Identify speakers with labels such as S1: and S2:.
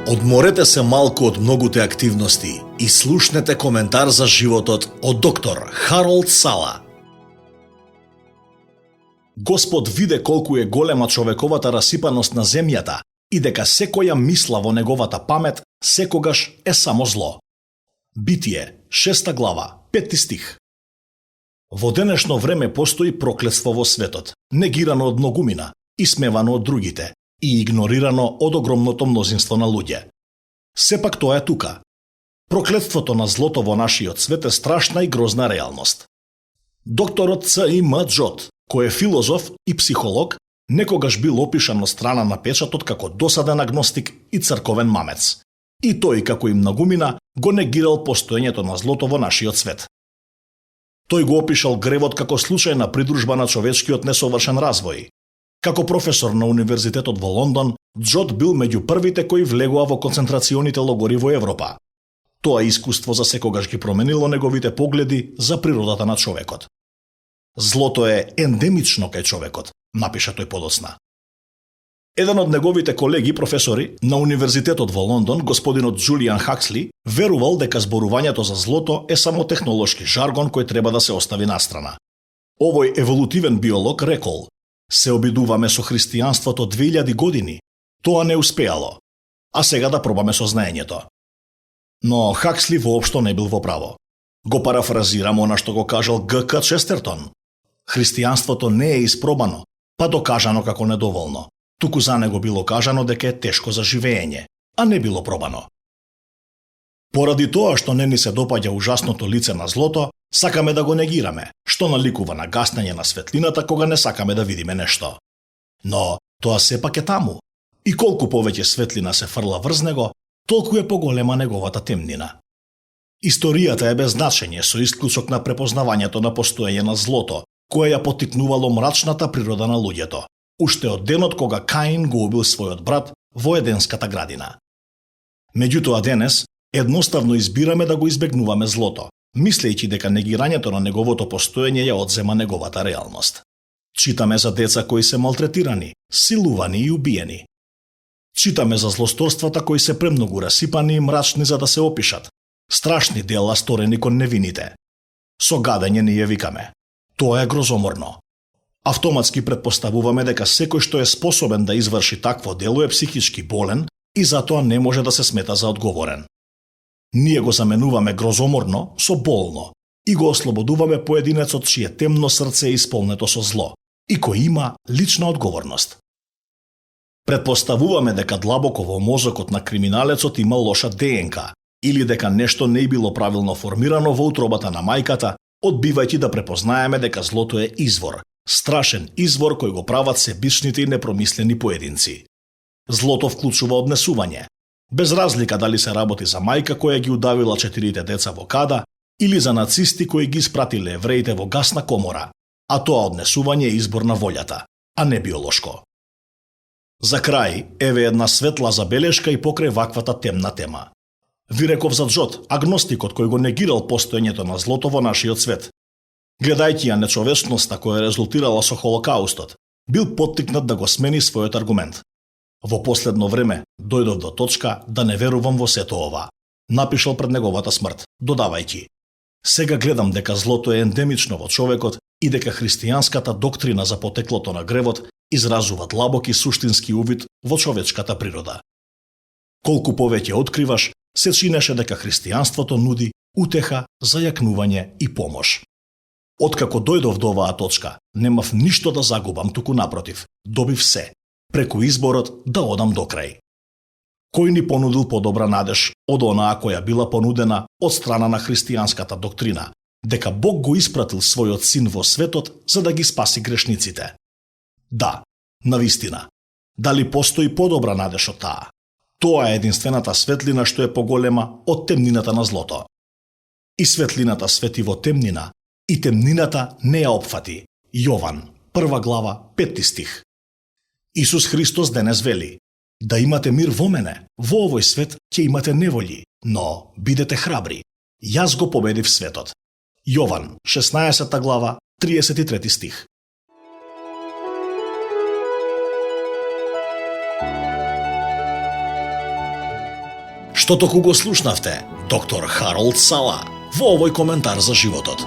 S1: Одморете се малку од многуте активности и слушнете коментар за животот од доктор Харолд Сала. Господ виде колку е голема човековата расипаност на земјата и дека секоја мисла во неговата памет секогаш е само зло. Битие, 6 глава, 5 стих. Во денешно време постои проклетство во светот, негирано од многумина, исмевано од другите и игнорирано од огромното мнозинство на луѓе. Сепак тоа е тука. Проклетството на злото во нашиот свет е страшна и грозна реалност. Докторот Ц.И.М. Джот, кој е филозоф и психолог, некогаш бил опишан од страна на печатот како досаден агностик и црковен мамец. И тој, како и многумина, го негирал постоењето на злото во нашиот свет. Тој го опишал гревот како случајна придружба на човечкиот несовршен развој. Како професор на Универзитетот во Лондон, Джот бил меѓу првите кои влегоа во концентрационите логори во Европа. Тоа искуство за секогаш ги променило неговите погледи за природата на човекот. Злото е ендемично кај човекот, напиша тој подоцна. Еден од неговите колеги професори на Универзитетот во Лондон, господинот Џулијан Хаксли, верувал дека зборувањето за злото е само технолошки жаргон кој треба да се остави настрана. Овој еволутивен биолог рекол: "Се обидуваме со христијанството 2000 години, тоа не успеало, а сега да пробаме со знаењето." Но Хаксли воопшто не бил во право. Го парафразирам она што го кажал Г.К. Честертон. Христијанството не е испробано, па докажано како недоволно. Туку за него било кажано дека е тешко за живење, а не било пробано. Поради тоа што не ни се допаѓа ужасното лице на злото, сакаме да го негираме, што наликува на гаснење на светлината кога не сакаме да видиме нешто. Но тоа сепак е таму. И колку повеќе светлина се фрла врз него, толку е поголема неговата темнина. Историјата е без значење со исклучок на препознавањето на постоење на злото, кое ја поттикнувало мрачната природа на луѓето, уште од денот кога Каин го убил својот брат во Еденската градина. Меѓутоа денес едноставно избираме да го избегнуваме злото, мислејќи дека негирањето на неговото постоење ја одзема неговата реалност. Читаме за деца кои се малтретирани, силувани и убиени. Читаме за злосторствата кои се премногу расипани и мрачни за да се опишат, страшни дела сторени кон невините. Со гадење ние викаме: "Тоа е грозоморно." Автоматски предпоставуваме дека секој што е способен да изврши такво дело е психички болен и затоа не може да се смета за одговорен. Ние го заменуваме грозоморно со болно и го ослободуваме поединецот чие темно срце е исполнето со зло и кој има лична одговорност. Предпоставуваме дека длабоко во мозокот на криминалецот има лоша ДНК или дека нешто не било правилно формирано во утробата на мајката, одбивајќи да препознаеме дека злото е извор, страшен извор кој го прават себичните и непромислени поединци. Злото вклучува однесување, без разлика дали се работи за мајка која ги удавила 4 деца во када или за нацисти кои ги испратиле евреите во гасна комора, а тоа однесување е избор на волјата, а не биолошко. За крај, еве една светла забелешка и покрај ваквата темна тема. Ви реков за Джот, агностикот кој го негирал постоењето на злото во нашиот свет. Гледајќи ја нечовечноста која резултирала со Холокаустот, бил поттикнат да го смени својот аргумент. Во последно време дојдов до точка да не верувам во сето ова, напишал пред неговата смрт, додавајќи: "Сега гледам дека злото е ендемично во човекот и дека христијанската доктрина за потеклото на гревот изразува длабок и суштински увид во човечката природа." Колку повеќе откриваш, се чинеше дека христијанството нуди утеха, зајакнување и помош. Откако дојдов до оваа точка, немав ништо да загубам, туку напротив, добив се, преку изборот да одам до крај. Кој ни понудил подобра надеж од онаа која била понудена од страна на христијанската доктрина, дека Бог го испратил својот син во светот за да ги спаси грешниците? Да, навистина. Дали постои подобра надеж од таа? Тоа е единствената светлина што е поголема од темнината на злото. И светлината свети во темнина, и темнината не ја опфати. Јован, 1 глава, 5 стих. Исус Христос денес вели: "Да имате мир во мене, во овој свет ќе имате неволји, но бидете храбри. Јас го победив светот." Јован, 16 глава, 33 стих. Што току го слушнавте, доктор Харолд Сала, во овој коментар за животот.